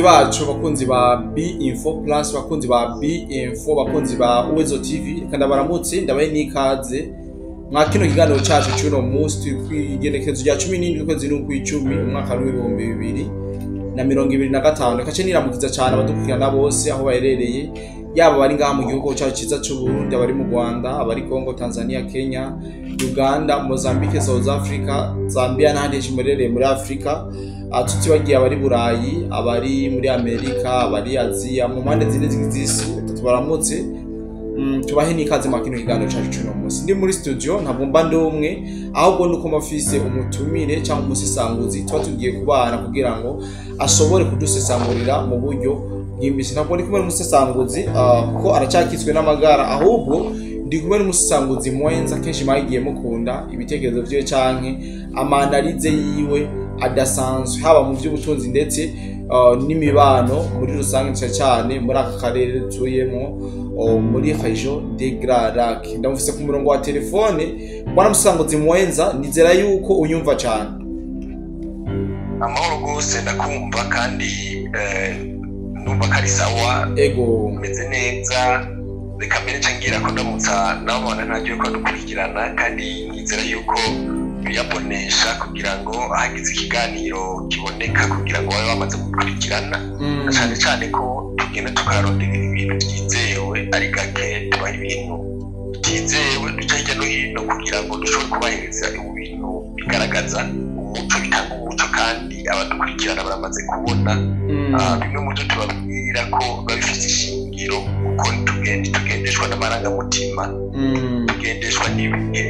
Bacu bakunzi ba B Info Plus, bakunzi ba B Info, bakunzi ba Uwezo TV, reka ndabaramutse, ndabahe n'ikaze mwa kino kiganiro cacu c'uno munsi. Turi kw'igenekerezo rya 17 ukwezi n'ukw'icumi, umwaka w'2025. Reka ce niramukiza cane abadukurikirana bose aho baherereye, yaba abari ngaha mu gihugu cacu ciza c'Uburundi, abari mu Rwanda, abari Congo, Tanzania, Kenya, Uganda, Mozambique, South Africa, Zambia n'ahandi henshi muherereye muri Afrika. Tutibagiye abari Burayi, abari muri Amerika, abari Aziya, mu mpande zine z'isi, tubaramutse, tubahe n'ikaze mwa kino kiganiro cacu c'uno munsi. Ndi muri studio, ntabwo mba ndi umwe, ahubwo nuko mafise umutumire cyangwa umusesanguzi tuba tugiye kubana kugira ngo ashobore kudusesangurira mu buryo bwimbitse. Ntabwo ndi kumwe n'umusesanguzi kuko aracyakitswe n'amagara, ahubwo ndi kumwe n'umusesanguzi mwenza kenshi mwagiye mukunda ibitekerezo vyiwe canke ama analyses yiwe adasanzwe, haba mu by'ubutunzi ndetse n'imibano muri rusange, cyane cyane muri aka karere dutuyemo, muri région des Grands Lacs. Ndamufise ku murongo wa telefone. Bwana musesanguzi mwenza, nizera yuko unyumva cyane. Amahoro rwose, ndakumva kandi numva ko ari sawa. Meze neza. Reka mbere nca ngira ko ndamutsa nabona ntagiye ko dukurikirana, kandi nizera yuko biyabonesha kugira ngo hagize ikiganiro kiboneka kugira ngo babe bamaze gukurikirana, na cyane cyane ko tugenda tukarondera ibintu byizewe. Ari gake tubaha ibintu byizewe, duca hirya no hino kugira ngo dushobore kubahereza ibintu bigaragaza umuco, bitanga umuco, kandi abadukurikirana baramaze kubona bimwe mu byo tubabwira ko biba bifite ishingiro, kuko tugendeshwa n'amarangamutima, tugendeshwa n'ibihe,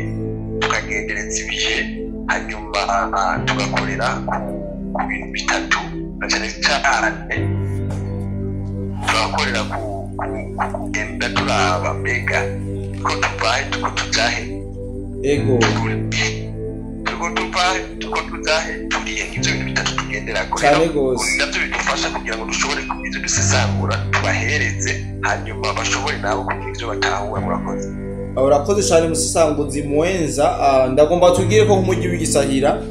tukagendereza ibihe, hanyuma tugakorera ku bintu bitatu. Na cyane cyane turakorera ku kugenda turaba mbega ko tuvahe, tuko tujahe, turiko tuvahe, tuko tujahe, turihe. Ivyo bintu bitatu tugenderako. Cyane gose. Navyo bidufasha kugira ngo dushobore kugira ivyo dusesangura tubahereze, hanyuma bashobore nabo kugira ivyo batahura. Murakoze. Urakoze cyane, musesanguzi mwenza. Ndagomba tubwire ko nk'umujyi w'igisahira,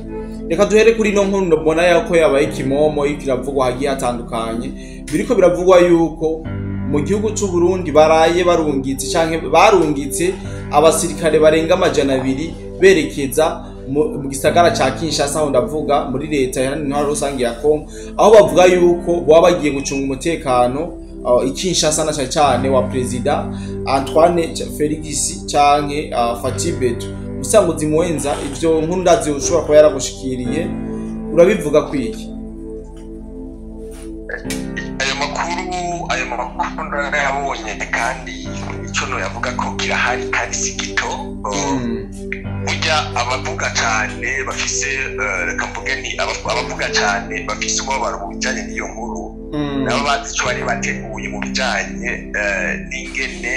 reka duhere kuri ino nkuru mbona yuko yabaye kimomo, iriko iravugwa hagiye hatandukanye. Biriko biravugwa yuko mu gihugu c'u Burundi baraye barungitse canke barungitse abasirikare barenga 200 berekeza mu gisagara ca Kinshasa, aho ndavuga muri leta iharanira intwaro rusange ya Congo, aho bavuga yuko baba bagiye gucunga umutekano i Kinshasa, na cane cane wa Perezida Antoine Felix canke Fatshi Beto. Musanguzi mwenza, ivyo nkuru ndazi ushobora kuba yaragushikiriye, urabivuga kwiki? Ayo makuru narayabonye, kandi ico noyavuga ko kirahari kandi si gito. Burya abavuga cane bafise, reka mvuge nti abavuga cane bafise umubabaro mu bijanye n'iyo nkuru, nabo bazi ico bari bateguye mu bijanye n'ingene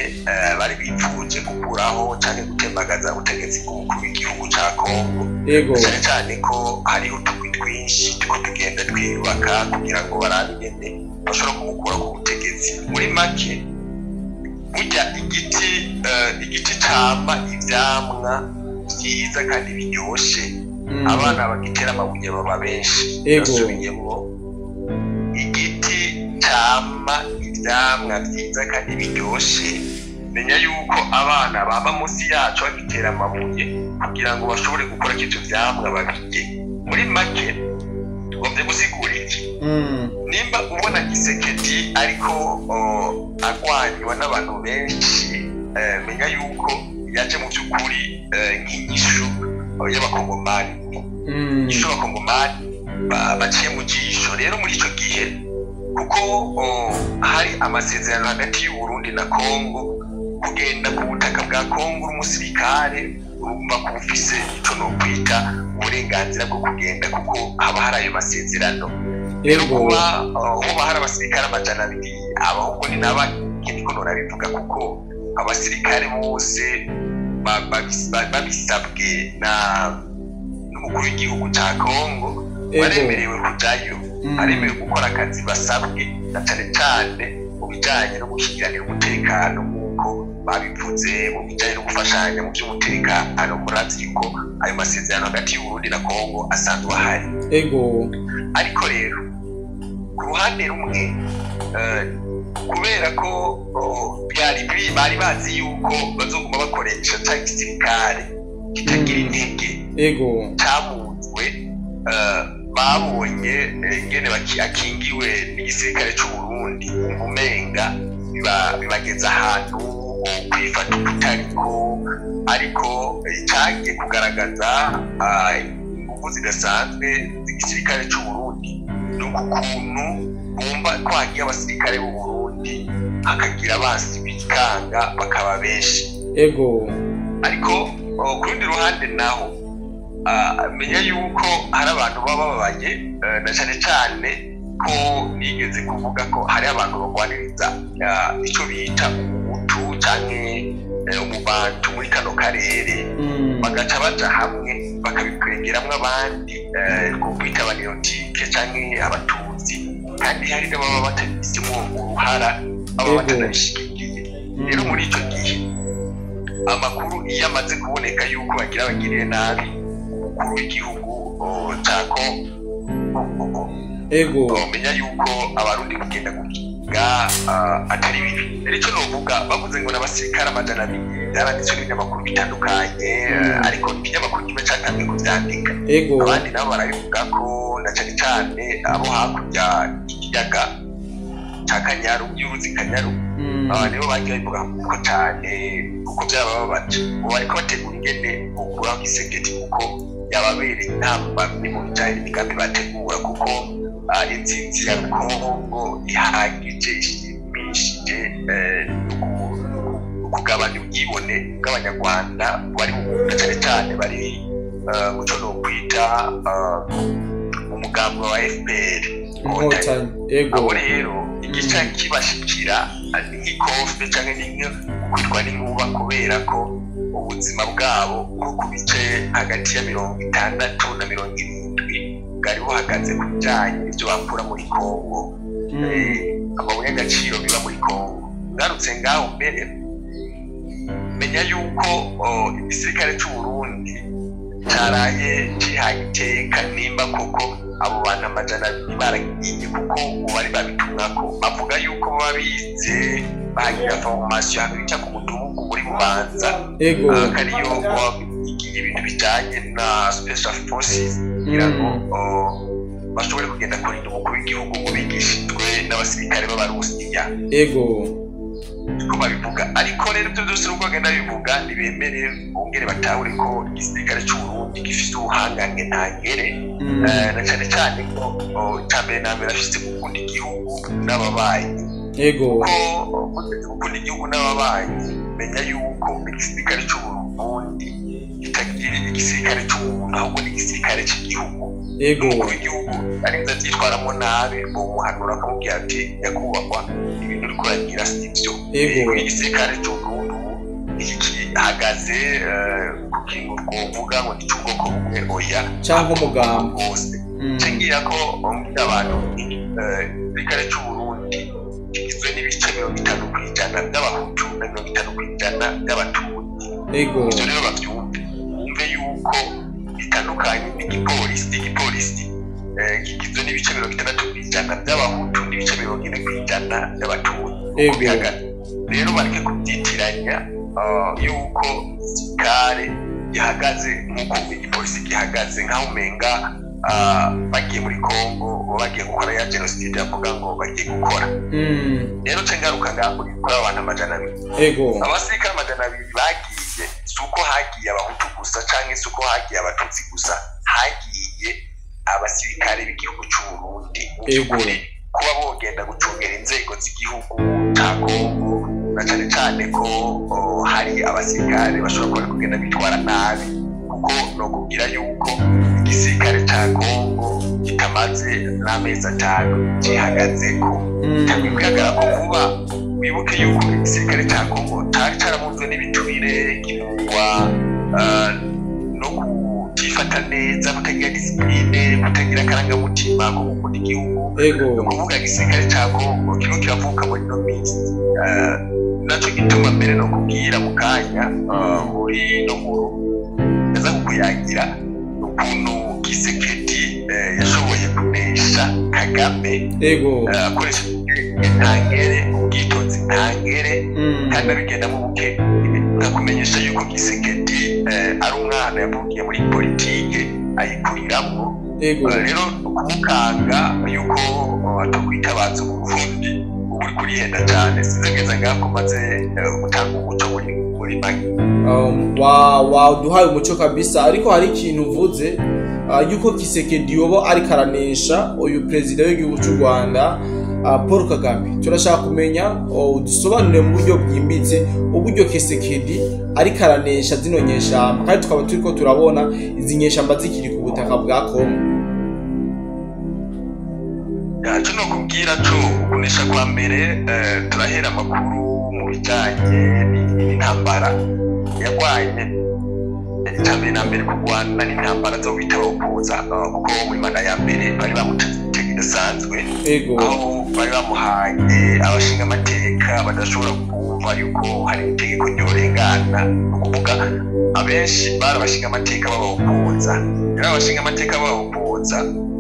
bari bipfuje gukuraho canke gutembagaza ubutegetsi bw'umukuru w'igihugu ca Kongo, cyane cyane ko hariho utugwi twinshi turiko tugenda twiyubaka kugira ngo barabe ingene bashobora kumukura ku butegetsi. Muri make, burya igiti cama ivyamwa vyiza kandi biryoshe, abana bagitera amabuye baba benshi. Nasubiyemwo: igiti cama ivyamwa vyiza kandi biryoshe, menya yuko abana baba munsi yaco bagitera amabuye kugira ngo bashobore gukora ivyo vyamwa babirye. Muri make, tugomvye gusigura iki? Nimba ubona Tshisekedi ariko agwanywa n'abantu benshi, menya yuko yaje mu by'ukuri nk'inyishu y'abakongomani, inyishu y'abakongomani baciye mu jisho. Rero muri ico gihe, kuko hari amasezerano hagati y'u Burundi na Kongo, kugenda ku butaka bwa Kongo uri umusirikare, urumva ko ufise ico nokwita uburenganzira bwo kugenda, kuko haba hari ayo masezerano. Rero kuba hoba hari abasirikare 200, abahubwo ni nabake, niko norabivuga, kuko abasirikare bose babisabwe na n'umukuru w'igihugu ca Kongo baremerewe kujayo, baremerewe gukora akazi basabwe, na cane cane mu bijanye no gukingiranira umutekano nk'uko babivuze, mu bijanye no gufashanya mu by'umutekano. Murazi yuko ayo masezerano hagati y'Uburundi na Kongo asanzwe ahari. Ariko rero Ku ruhande rumwe, kubera ko bari bazi yuko bazoguma bakoresha ca gisirikare kitagira intege camunzwe, babonye ingene akingiwe n'igisirikare c'u Burundi, umenga bibageza ahantu kwifata ukutariko. Ariko cagiye kugaragaza inguvu zidasanzwe z'igisirikare c'u Burundi ni ukuntu bumva ko hagiye abasirikare b'u Burundi hakagira abansi bikanga bakaba benshi. Ariko ku rundi ruhande naho, menya yuko hari abantu baba bababaye, na cane cane ko nigeze kuvuga ko hari abantu bagwaniriza ico bita umuhutu canke umubantu muri kano karere, bagaca baja hamwe bakabikwegeramwo abandi ko kwita abanerotike canke abatutsi, kandi hari n'ababa batabifisemwo uruhara, baba batanabishigikiye. Rero muri ico gihe amakuru iyo amaze kuboneka yuko bagira bagiriye nabi umukuru w'igihugu ca Kongo, menya yuko abarundi kugenda gukinga atari bibi. Rero ico novuga, bavuze ngo n'abasirikare 200, byaranditswe n'ibinyamakuru bitandukanye, ariko ikinyamakuru kimwe catanguye kuvyandika, abandi nabo barabivuga ko na cane cane abo hakurya y'ikiyaga ca Kanyaru, y'uruzi Kanyaru, nibo bagiye babivuga ko cane, kuko vyarabababaje. Ubu bariko bategura ingene bokuraho Tshisekedi, kuko yababereye intambamyi mu bijanye n'imigambi bategura, kuko intsinzi ya Kongo ihagije ishimishije kugabanya ubwibone bw'abanyarwanda bari na cane cane bari mu co nokwita umugambi wa FPR. Abo rero igica kibashikira ni nk'ikofe canke ni kwitwa n'inkuba, kubera ko ubuzima bwabo nko ku bice hagati ya 60 na 70 bwari buhagaze ku bijanye n'ivyo bakura muri Kongo, amabuye y'agaciro biba muri Kongo. Ngarutse ngaho mbere, menya yuko igisirikare c'u Burundi caraye cihaye iteka, nimba koko abo bantu 200 baragiye, kuko ubu bari babitumwako bavuga yuko baba bize bahagira formation ahantu bica ku mudugudu muri Bubanza, kariyo bigiye ibintu bijanye na special forces, kugira ngo bashobore kugenda kurinda umukuru w'igihugu ngo bigishijwe n'abasirikare b'Abarusiya. Ko babivuga. Ariko rero ibyo byose nubwo bagenda bivuga, ntibemere bongere batahure ko igisirikare c'u Burundi gifise ubuhangange ntangere, na cane cane ko ica mbere na mbere afise gukunda igihugu n'ababanyi. Kuko gukunda igihugu n'ababanyi, menya yuko igisirikare c'u Burundi kitagira igisirikare c'umuntu, ahubwo ni igisirikare c'igihugu. Umukuru w'igihugu arinze avyitwaramwo nabi, bomuhanura akamubwira ati nyakubahwa, ibintu uriko uragira sivyo. Igisirikare c'u Burundi ubu gihagaze ku kintu twovuga ngo ni c'ubwoko bumwe, oya, canke umugambi bwose. Ngira ko mbwira abantu, igisirikare c'u Burundi kigizwe n'ibice 50% by'abahutu na 50% by'abatutsi. Ivyo rero bavyumve, bumve yuko bitandukanye n'igipolisi. Igipolisi kigizwe n'ibice 60% by'abahutu n'ibice 40% by'abatutsi. Rero bareke kubyitiranya yuko igisirikare gihagaze nk'uko igipolisi gihagaze, nk'aho umenga bagiye muri Kongo bagiye gukora ya jenoside bavuga ngo bagiye gukora. Rero nce ngaruka ngaho kuri abantu 200. Abasirikare 200 bagiye, si uko hagiye abahutu gusa canke si uko hagiye abatutsi gusa, hagiye abasirikare b'igihugu c'u Burundi. Mu by'ukuri kuba bogenda gucungera inzego z'igihugu ca Kongo, na cane cane ko hari abasirikare bashobora kuba kugenda bitwara nabi, kuko nokubwira yuko igisirikare ca Kongo kitamaze n'amezi 5 gihagazeko. Cyangwa kwihagarara ko vuba, wibuke yuko igisirikare ca Kongo cari caramunzwe n'ibiturire, kimungwa no kutifata neza, kutagira disipline, kutagira akarangamutima ko gukunda igihugu. Ni ukuvuga igisirikare ca Kongo kiriko kiravuka muri ino minsi. Naco gituma mbere no kubwira mu kanya muri no nkuru ndaza kukuyagira ukuntu Tshisekedi yashoboye kunesha Kagame. Ego. Akoresha ntangere, ubwitonzi ntangere, kandi abigendamo buke. Nkakumenyesha yuko Tshisekedi ari umwana yavukiye muri politike, ayikuriramo. Ego. Rero kumukanga yuko atakwitabaza Uburundi, uba uri kurihenda cyane. Sinzegeza ngaho maze gutanga umuco muri make. Waduhaye umuco kabisa, ariko hari ikintu uvuze yuko Tshisekedi yoba ariko aranesha uyu perezida w'igihugu cy'u Rwanda, Paul Kagame. Turashaka kumenya, udusobanurire mu buryo bwimbitse uburyo Tshisekedi ariko aranesha zino nyeshamba, kandi tukaba turiko turabona izi nyeshamba zikiri ku butaka bwa Kongo. Cyo nokubwira cyo ukunesha kwa mbere, turahera amakuru mu bijyanye n'intambara yarwanye. Icya na mbere, kurwana n'intambara zo bita kuza, kuko muri manda ya mbere bari bamuteze igitego idasanzwe, aho bari bamuhaye abashinga amateka badashobora kumva yuko hari itegeko ryorengana. Ni ukuvuga abenshi bari abashinga amateka b'abawukuza. Rero abashinga amateka b'abawukuza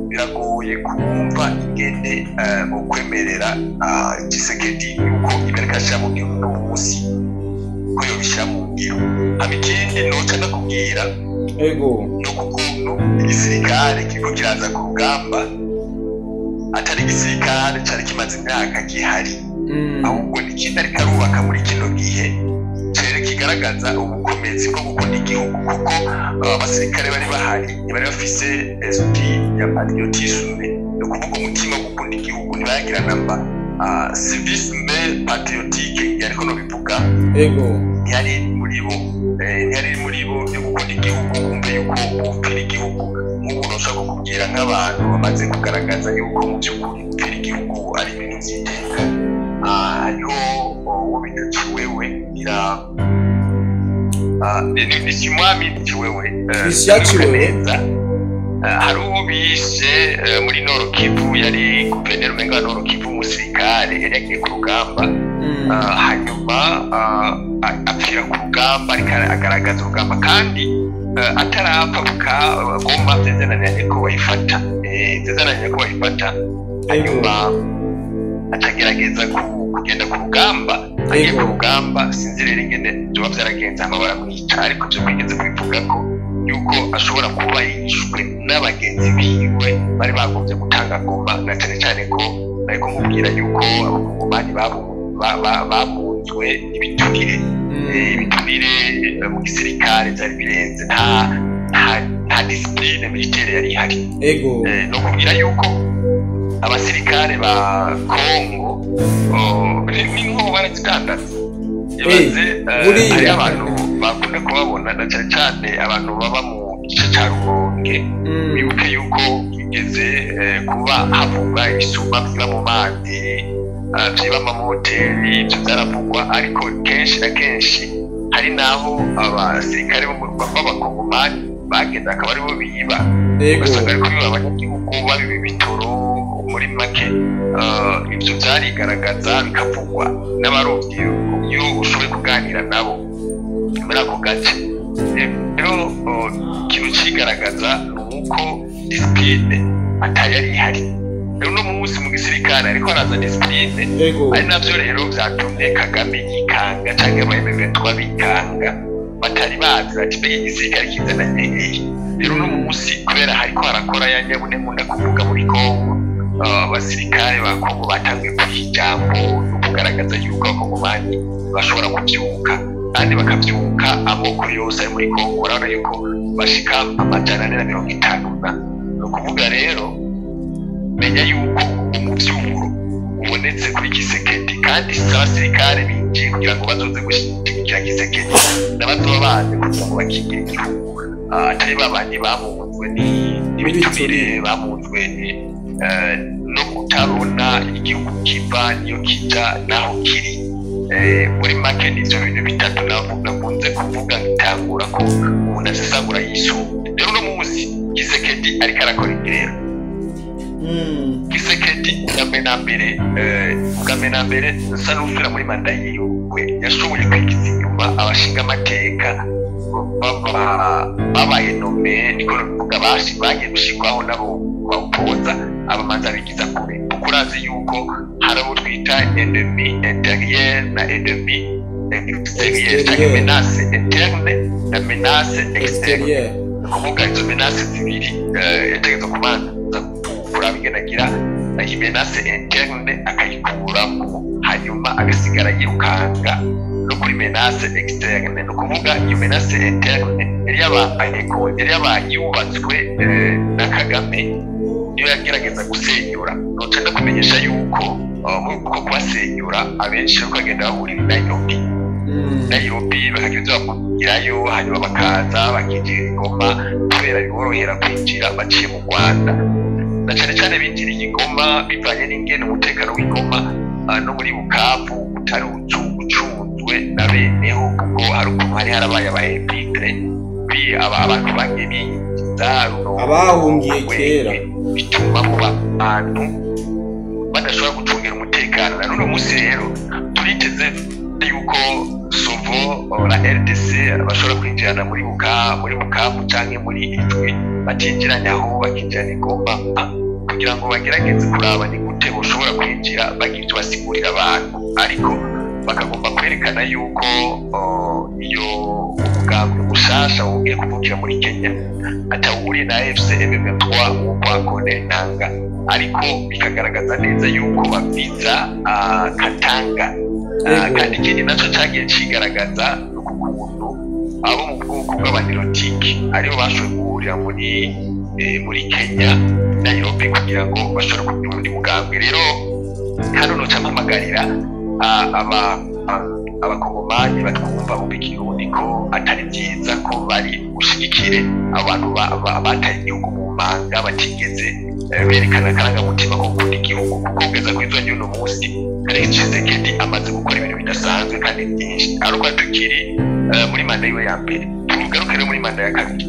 biragoye kumva ingene mu kwemerera Tshisekedi yuko ibyo ashyira mu ngiro uno munsi ko yobishyira mu ngiro. Hama ikindi noca ndakubwira ni ukuntu igisirikare kiriko kiraza ku rugamba, atari igisirikare cari kimaze imyaka gihari, ahubwo ni ikindi ariko arubaka muri kino gihe cere kigaragaza ubukomezi bwo gukunda igihugu, kuko abasirikare bari bahari ntibari bafise esprit ya patriotisme, ni ukuvuga umutima wo gukunda igihugu ntibayagira namba. Civisme patriotique yariko nobivuga, ntiyari muri bo, ntiyari muri bo yo gukunda igihugu, bumve yuko bupfira igihugu. Nk'ubu ntushobora kukubwira nk'abantu bamaze kugaragaza yuko mu by'ukuri gupfira igihugu ari ibintu by'iteka. Hariho uwo bita Kiwewe, ira ni Kimwami Kiwewe, Christian Kiwewe. Neza. Hari uwo bishe muri Nord Kivu, yari guverineri umenga wa Nord Kivu, umusirikare yari yagiye ku rugamba, hanyuma apfira ku rugamba ariko agaragaza urugamba, kandi atarapfa Goma byananiranye ko bayifata, byananiranye ko bayifata, hanyuma atagerageza kugenda ku rugamba, agiye ku rugamba, sinzi rero ingene byoba byaragenze, hama baramwica. Ariko byo kwigeze kubivuga ko yuko ashobora kuba yishwe n'abagenzi biwe bari bagombye gutanga Goma, na cyane cyane ko ariko nkubwira yuko abakongomani babunzwe ibiturire. Ibiturire mu gisirikare byari birenze, nta discipline militaire yari ihari. No kubwira yuko abasirikare ba Kongo n'inkoho barazidandaza. Ibaze, Buriya. hari abantu bakunda kubabona, na cyane cyane abantu baba mu gice cya Rumonge. Wibuke yuko bigeze kuba havugwa ibisuma biba mu mazi, byiba amamoteri, ibyo byaravugwa, ariko kenshi na kenshi hari n'aho abasirikare b'abakongomani bagenda akaba aribo biba, ugasanga ariko biba abanyagihugu, babiba ibitoro. Muri make, ibyo byarigaragaza bikavugwa n'abarovyi iyo ushoboye kuganira nabo muri ako gace. Rero ikintu cigaragaza ni uko discipline atari yari ihari. Rero uno munsi mu gisirikare ariko haraza discipline, ari navyo rero vyatumye Kagame yikanga canke aba M23 bikanga, batari bazi bati: "Mbega igisirikare kizananye hehe?" Rero uno munsi kubera hariko harakora ya nyabune nkunda kuvuga muri Kongo, abasirikare ba Kongo batanguye kwiha ijambo no kugaragaza yuko abakongomani bashobora kuvyuka, kandi bakavyuka amoko yose ari muri Kongo. Urabona yuko bashika 450 na, ni ukuvuga rero menya yuko umuvyuro ubonetse kuri Tshisekedi, kandi si abasirikare binjiye kugira ngo bazoze gushyigikira Tshisekedi, n'abazoba baje kugira ngo bakingire igihugu, atari babandi bamunzwe n'ibiturire, bamunzwe no kutabona igihugu kiva niyo kija naho kiri. Muri make nivyo bintu bitatu nakunze kuvuga ngitangura ko umuntu asesagura yisumbuye. Rero uno munsi Tshisekedi ariko arakora iki rero? Tshisekedi bwa mbere na mbere nsa n'usubira muri manda yiwe, yashoboye kwigiza inyuma abashinga amateka babaye nommé, niko bivuga, bagiye gushirwaho nabo bawupoza. Abamanza bigiza kure, kuko urazi yuko hari abo twita ennemi intérieur na ennemi extérieur, cyangwa menace interne na menace externe. Ni ukuvuga izo menace zibiri, yategerezwa kubanza kuraba ingene agira iyi menace interne akayikuramo, hanyuma agasigara yirukanga no kuri menace externe. Ni ukuvuga iyo menace interne yari yabaye yari yabaye yubatswe na Kagame, niyo yagerageza gusenyura. Noca ndakumenyesha yuko muri uko kubasenyura, abenshi bariko bagenda bahurira i Nairobi. Nairobi bakagira ivyo bavugirayo, hanyuma bakaza bakinjira i Goma, kubera biborohera kwinjira baciye mu Rwanda. Na cane cane binjiriye i Goma bivanye n'ingene umutekano w'i Goma no muri Bukavu utari ucunzwe na beneho, kuko hari ukuntu hari harabaye aba infiltrés, abantu bagiye binjiza runo Abahungiye kera. Bituma mu bantu badashobora gucungira umutekano. Na n'uno munsi rero turiteze yuko sovo la RDC bashobora kwinjirana muri Bukavu canke muri Ituri, batinjiranye aho bakinjirana i Goma, kugira ngo bagerageze kuraba ni gute boshobora kwinjira bagira ivyo basigurira abantu, ariko bakagomba kwerekana yuko iyo umugambwe mushasha wongeye kuvukira muri Kenya atawuriye na AFC M23 wo kwa Corneille Nanga, ariko bikagaragaza neza yuko baviza Katanga. Kandi ikindi naco cagiye cigaragaza ni uku kuntu abo mu bwoko bw'abanirotike aribo bashoboye guhurira muri Kenya, Nairobi, kugira ngo bashobore kugira uwundi mugambwe. Rero hano noca mpamagarira abakongomani batwumva bumva Ikirundi ko atari byiza ko bari bushigikire abantu bataye igihugu mu manga, batigeze berekana akarangamutima ko gukunda igihugu, kuko kugeza kuri izo y'uno munsi Felix Tshisekedi amaze gukora ibintu bidasanzwe kandi byinshi, ariko tukiri muri manda yiwe ya mbere. Tugaruke rero muri manda ya kabiri.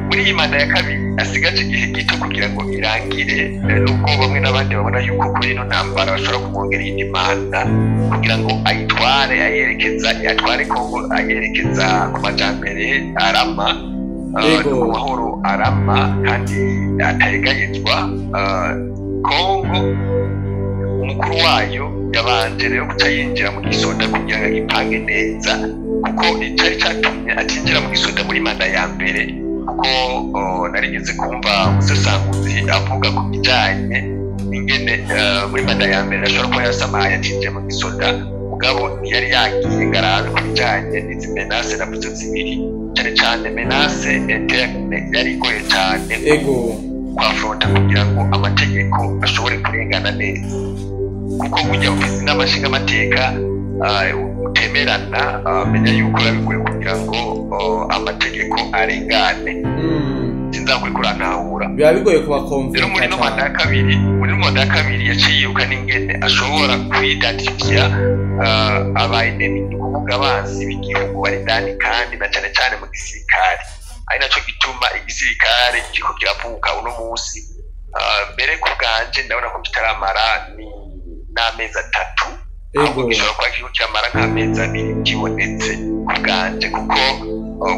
Muri iyi manda ya kabiri asigaje igihe gito kugira ngo irangire, nubwo bamwe n'abandi babona yuko kuri ino ntambara bashobora kumwongera iyindi manda kugira ngo ayitware ayerekeza, atware Kongo ayerekeza ku majambere arama, no ku mahoro arama kandi atayegayezwa. Kongo umukuru wayo yabanje rero guca yinjira mu gisoda kugira ngo agipange neza, kuko icari catumye atinjira mu gisoda muri manda ya mbere, kuko narigeze kumva umusesanguzi avuga ku bijanye ingene muri manda ya mbere ashobora kuba yasamaye atinjiye mu gisoda, mugabo ntiyari yagiye ngo arabe ku bijanye n'izi menace navuze zibiri, cane cane menace interne yari igoye cane kwafronta kugira ngo amategeko ashobore kurengana neza, kuko burya ufise n'amashingamateka utemerana, menya yuko biba bigoye kugira ngo amategeko arengane. Sinzakuri kurantahura. Biba bigoye Rero muri kubakomveka ino manda cane. ya kabiri, muri ino manda ya kabiri yaciye yiruka n'ingene ashobora kwidantifiya aba ennemi, ni ukuvuga abansi b'igihugu bari indani, kandi na cane cane mu gisirikare, ari naco gituma igisirikare kiriko kiravuka uno munsi. Mbere ku bwanje ndabona ko kitaramara ni n'amezi 3, ahubwo gishobora kuba kiriko kiramara nk'amezi 2 kibonetse ku bwanje, kuko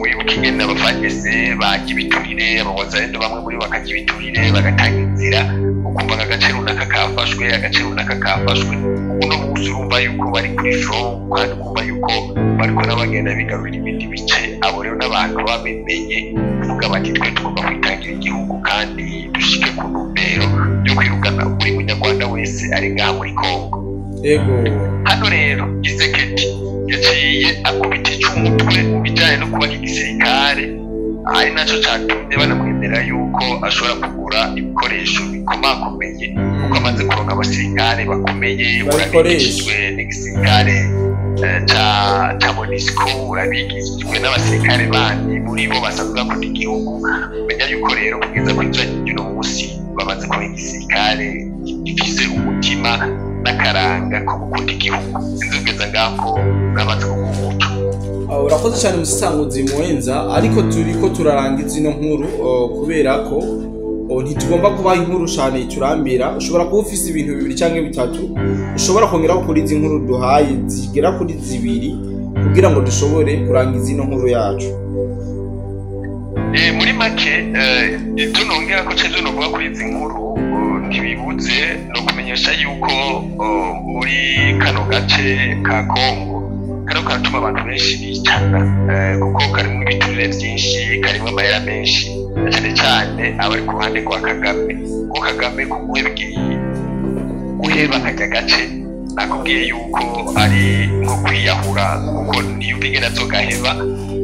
wibuka ingene abafagese barya ibiturire, abawazalendo bamwe muri bo bakarya ibiturire, bagatanga inzira, ukumva ngo agace runaka kafashwe, agace runaka kafashwe. Uno munsi urumva yuko bari kuri front, kandi ukumva yuko bariko n'abagenda bigarurira ibindi bice. Abo rero n'abantu babimenye kuvuga bati: "Twe tugomba kwitangira igihugu kandi dushike ku ntumbero yo kwirukana buri munyarwanda wese ari ngaha muri Kongo." Hano rero Tshisekedi yaciye akubita icumutwe mu bijanye no kubaka igisirikare, ari naco catumye banamwemerera yuko ashobora kugura ibikoresho bikomakomeye, kuko amaze kuronka abasirikare bakomeye. Babikoresha. Urabigishijwe n'igisirikare ca MONUSCO, urabigishijwe n'abasirikare bandi muri bo basanzwe bakunda igihugu. Menya yuko rero kugeza kuri uno munsi bamaze kuronka igisirikare gifise umutima n'akaranga ko gukunda igihugu. Sinzi kugeza ngaho namaze kuguha umuco. Urakoze cyane, umusisanguzi Muwenza, ariko turiko turarangiza ino nkuru, kubera ko ntitugomba kubaha inkuru cyane iturambira. Ushobora kuba ufise ibintu bibiri cyangwa bitatu ushobora kongeraho kuri izi nkuru duhaye zigera kuri zibiri, kugira ngo dushobore kurangiza ino nkuru yacu. Muri make, ibyo nongera ko cejo novuga kuri izi nkuru ntibibuze no kumenyesha yuko muri kano gace ka Kongo kano karatuma abantu benshi bicana, kuko karimo ibiturire byinshi, karimo amahera menshi, na cyane cyane abari ku ruhande rwa Kagame, kuko Kagame guheba kajya gace nakubwiye yuko ari nko kwiyahura, kuko niyo ubigena gaheba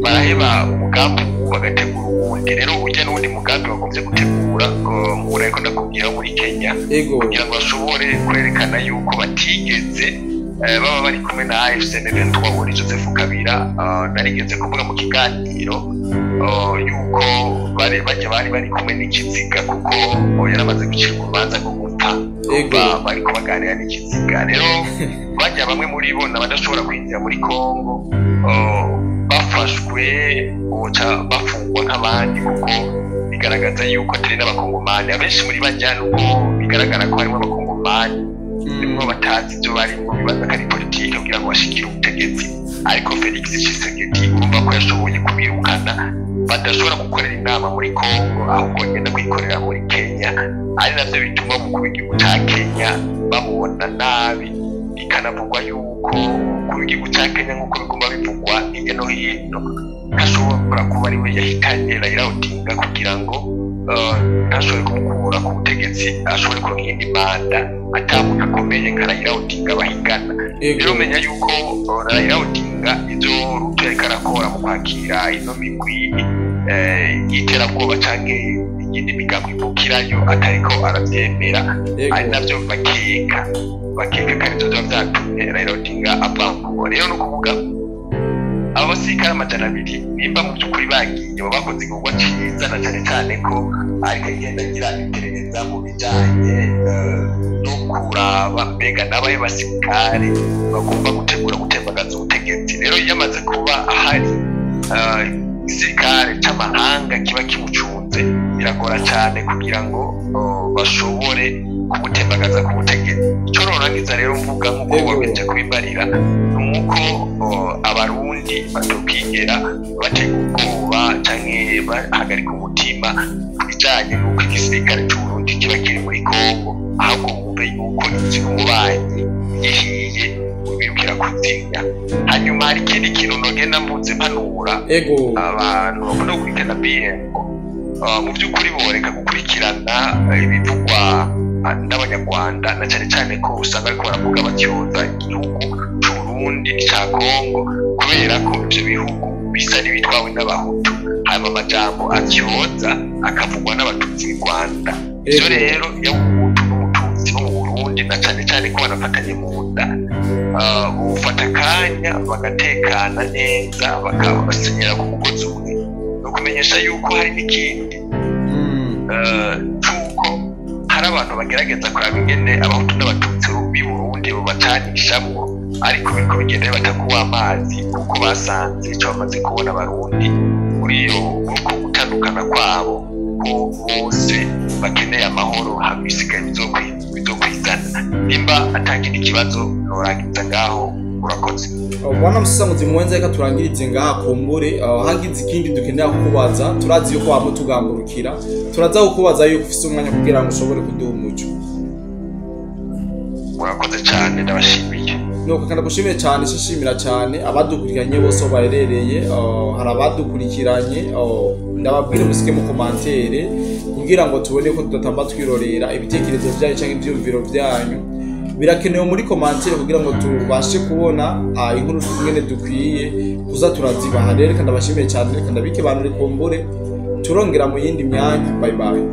baraheba umugambi bagategura uwundi. Rero ujya n'uwundi mugambi bagombye gutegura nkura ariko ndakubwira muri Kenya, kugira ngo bashobore kwerekana yuko batigeze baba bari kumwe na AFC M23 muri Joseph Kabila. Narigeze kuvuga mu kiganiro yuko bari bajya bari bari kumwe n'ikiziga, kuko yaramaze gucirwa urubanza rwo gupfa, bari kubaganira n'ikiziga. Rero bajya bamwe muri bo n'abadashobora kwinjira muri Kongo bafashwe boca bafungwa nk'abandi, kuko bigaragaza yuko atari n'abakongomani abenshi muri bajya, nubwo bigaragara ko harimo abakongomani rimwe batazi ibyo barimo, bibaza ko ari politiki kugira ngo bashikire ubutegetsi. Ariko Felix Tshisekedi urumva ko yashoboye kubirukana, badashobora gukorera inama muri Kongo, ahubwo bagenda kuyikorera muri Kenya, ari navyo bituma umukuru w'igihugu ca Kenya bamubona nabi. Bikanavugwa yuko umukuru w'igihugu ca Kenya, nk'uko biguma bivugwa hirya no hino, ntashobora kuba ari we yahitanye Raila Odinga kugira ngo ntashobore kumukura ku butegetsi, ashobore kuronka iyindi manda atamuntu akomeye nka Raila Odinga bahigana. Rero menya yuko Raila Odinga ivyo Ruto yariko arakora mu kwakira ino migwi y'iterabwoba canke iyindi migambi ivukirayo atariko aravyemera, ari navyo bakeka ko arivyo vyoba vyatumye Raila Odinga avamwo. Rero ni ukuvuga abo basirikare 200 nimba mu by'ukuri bagiye baba bakoze igikorwa ciza, na cane cane ko ariko agenda agira iperereza mu bijanye no kuraba mbega n'abaye basirikare bagomba gutegura gutembagaza ubutegetsi. Rero iyo amaze kuba ahari igisirikare c'amahanga kiba kimucunze, biragora cane kugira ngo bashobore kumutembagaza ku butegetsi. Ico norangiza rero mvuga nk'uko wabeje kubibarira, nuko abarundi batokigera batega ubwoba canke bahagarika umutima ku bijanye n'uko igisirikare c'Uburundi kiba kiri muri Kongo, ahubwo bumve yuko inzu y'umubanyi ihiye ubirukira kuzimya. Hanyuma hari ikindi kintu nogenda mvuze mpanura abantu bakunda gukurikirana BM, mu by'ukuri boreka gukurikirana ibivugwa n'abanyarwanda, na cyane cyane ko usanga ariko baravuga batyoza igihugu c'Uburundi n'ica Kongo, kubera ko ivyo bihugu bisa n'ibitwawe n'abahutu, hanyuma amajambo atyoza akavugwa n'abatutsi b'i Rwanda. Ivyo rero iyo umuhutu n'umututsi bo mu Burundi, na cyane cyane ko banafatanye mu nda, bufata akanya bagatekana neza, bakabasenyera ku mugozi umwe. Ni ukumenyesha yuko hari n'ikindi c'uko hari abantu bagerageza kuraba ingene abahutu n'abatutsi b'i Burundi bobacanishamwo, ariko biriko bigenda batakuwa amazi, kuko basanze ico bamaze kubona abarundi muri iyo uko gutandukana kwabo, ko bose bakeneye amahoro, hamwe ibisigaye bizokwizana. Nimba atakindi kibazo norangiza ngaho, urakoze. Bwana Musasanguzi Muwenza, reka turangirize ngaha. Kumbure hagize ikindi dukenera kukubaza, turazi yuko wama tugamburukira, turaza kukubaza yuko ufise umwanya kugira ngo ushobore kuduha umuco. Murakoze cyane, ndabashimiye. Nuko kandi gushimire cyane, nshimira cyane abadukurikiranye bose aho baherereye. Hari abadukurikiranye, ndababwire musike mu commentaire kugira ngo tubone ko tudatamba twirorera ibitekerezo byanyu cyangwa ivyumviro byanyu. Birakenewe muri commentaire kugira ngo tubashe kubona inkuru ingene dukwiye kuza turazibaha. Rero reka ndabashimiye cyane, reka ndabike bantu kumbure turongera mu yindi myanya. Bye bye.